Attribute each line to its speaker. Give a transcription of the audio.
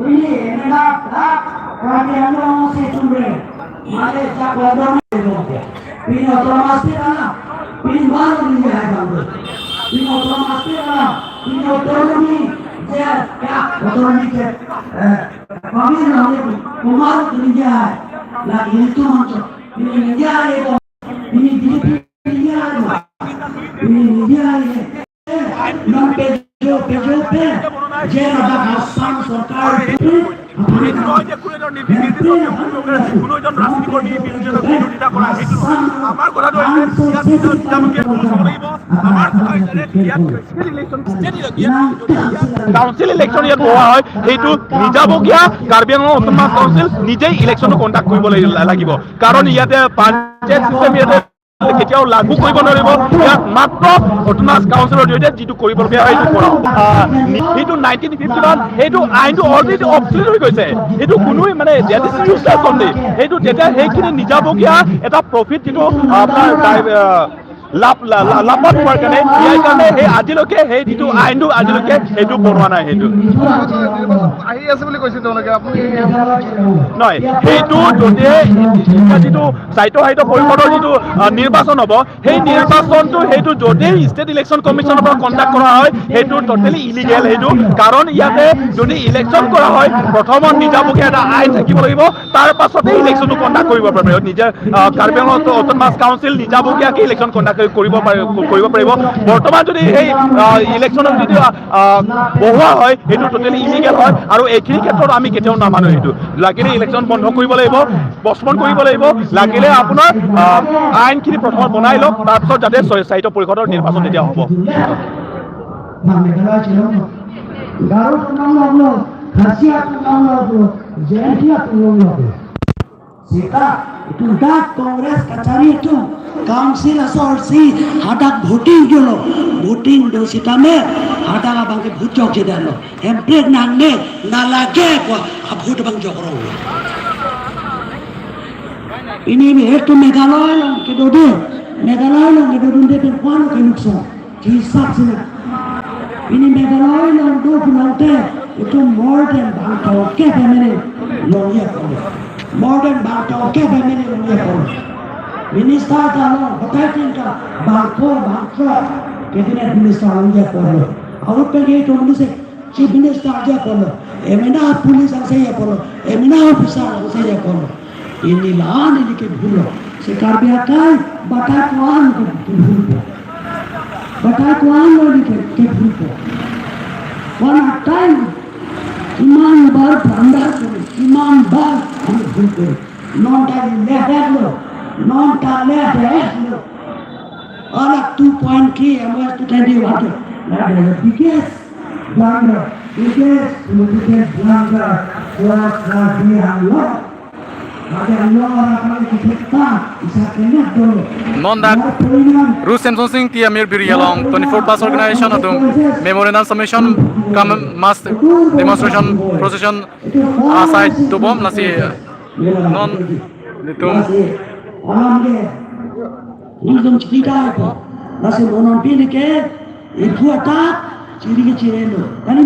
Speaker 1: Ini nak tak kami ano si tumbre. Male sa kodong pin otomatis na pin baru ni hai bang. Pin otomatis na pin otonomi je ya otonomi ke kami na kumar ni hai. La itu macam ini dia itu ini dia ini dia non pejo pejo pe যে আসাম সরকার
Speaker 2: সেইটো নহয় যে কোনো এজন নিৰ্দিষ্ট কোনো এজন ৰাজনীতি কৰ্মী বিৰোধী বিৰোধিতা কৰা সেইটো নহয়। আমাৰ কথাটো হৈছে ইয়াত নিজাববীয়া ৰুলছ হ'ব লাগিব। আমাৰ কথা হৈছে যে ইয়াত ষ্টেট কাউন্সিল ইলেকশ্যন ইয়াত হোৱা হয়, সেইটো নিজাববীয়া কাৰ্বি আংলং অট'নমাছ কাউন্সিল নিজেই ইলেকশ্যনটো কণ্ডাক্ট কৰিব লাগিব। কাৰণ ইয়াতে পঞ্চায়ত চিষ্টেম ইয়াতে কেতিয়াও লাগু কৰিব নোৱাৰিব। ইয়াত মাত্ৰ অট'নমাছ কাউন্সিলৰ জৰিয়তে যিটো কৰিবলগীয়া হয় সেইটো কৰক। সেইটো 1951 সেইটো আইনটো অলৰেডি অবচলিট হৈ গৈছে। সেইটো কোনোৱে মানে that is useless only। সেইটো তেতিয়া সেইখিনি নিজাববীয়া এটা প্ৰফিট যিটো আপোনাৰ লাভৱান হোৱাৰ কাৰণে, ইয়াৰ কাৰণে সেই আজিলৈকে সেই যিটো আইনটো আজিলৈকে সেইটো বনোৱা নাই সেইটো।
Speaker 3: আহি আছে বুলি কৈছে তেওঁলোকে, আপুনি?
Speaker 2: নহয়, সেইটো যদি এতিয়া যিটো স্বায়ত্ত শাসিত পৰিষদৰ যিটো নিৰ্বাচন হ'ব, সেই নিৰ্বাচনটো সেইটো যদি ষ্টেট ইলেকশ্যন কমিশ্যনৰ পৰা কণ্ডাক্ট কৰা হয়, সেইটো ট'টেলি ইলিগেল সেইটো। কাৰণ ইয়াতে যদি ইলেকশ্যন কৰা হয়, প্ৰথমত নিজাববীয়া এটা আইন থাকিব লাগিব, তাৰ পাছতে ইলেকশ্যনটো কণ্ডাক্ট কৰিব পাৰিব। নিজে কাৰ্বি আংলং অট'নমাছ কাউন্সিল নিজাববীয়াকৈ ইলেকশ্যন কণ্ডাক্ট কৰিব পাৰিব। বৰ্তমান যদি সেই ইলেকশ্যনত যদি বহোৱা হয়, সেইটো ট'টেলি ইলিগেল হয় আৰু এইখিনি ক্ষেত্ৰত আমি কেতিয়াও নামানো। সেইটো লাগিলে ইলেকশ্যন বন্ধ কৰিব লাগিব, পষ্টপন কৰিব লাগিব, লাগিলে আপোনাৰ আইনখিনি প্ৰথমত বনাই লওক, তাৰপিছত যাতে স্বায়ত্ত পৰিষদৰ নিৰ্বাচন তেতিয়া হ'ব।
Speaker 1: মেঘালয় ছিল, গারো নাম লাগলো, খাসিয়া নাম লাগলো, জয়ন্তিয়া নাম লাগলো। সেটা itu dak Kongres Kachari itu council asor si hadak voting jolo voting do sitame hadak abang ke vote jok jedalo hemprek nangne nalage ko vote bang jokro। Ini itu Meghalaya long ke dode Meghalaya long ke dode de pen ke nukso hisap sine। Ini Meghalaya long do pulangte itu more than bangtau ke family long ya ko, more than bangtau ke family long ya ko। Minister ta long batai tinka bangko bangtro cabinet minister long ya ko। Out pe ge to minister chief minister ja ko, emena police ang saya ko, emena officer ang saya ko। Ini laan ini ke bhulo se karbi akai batai kuan ke bhul batai kuan lo ni ke bhul ko। One time কিমান বার ভান্ডার করে, কিমান বার আমি ভুল করি। ননটা লেখলো, ননটা লেখলো। All 2.3 MS 221. That is the biggest blunder, biggest political blunder was Karbi Anglong। Karbi Anglong।
Speaker 4: Non dak Ru Samson Singh Tia Mir Biri along 24 Plus Organization adung memorandum submission cum mass demonstration procession aside tubom nasi non tum।
Speaker 1: Untuk cerita apa? Nasi monon pilih ke, itu atak, ciri ke cirelo. Tadi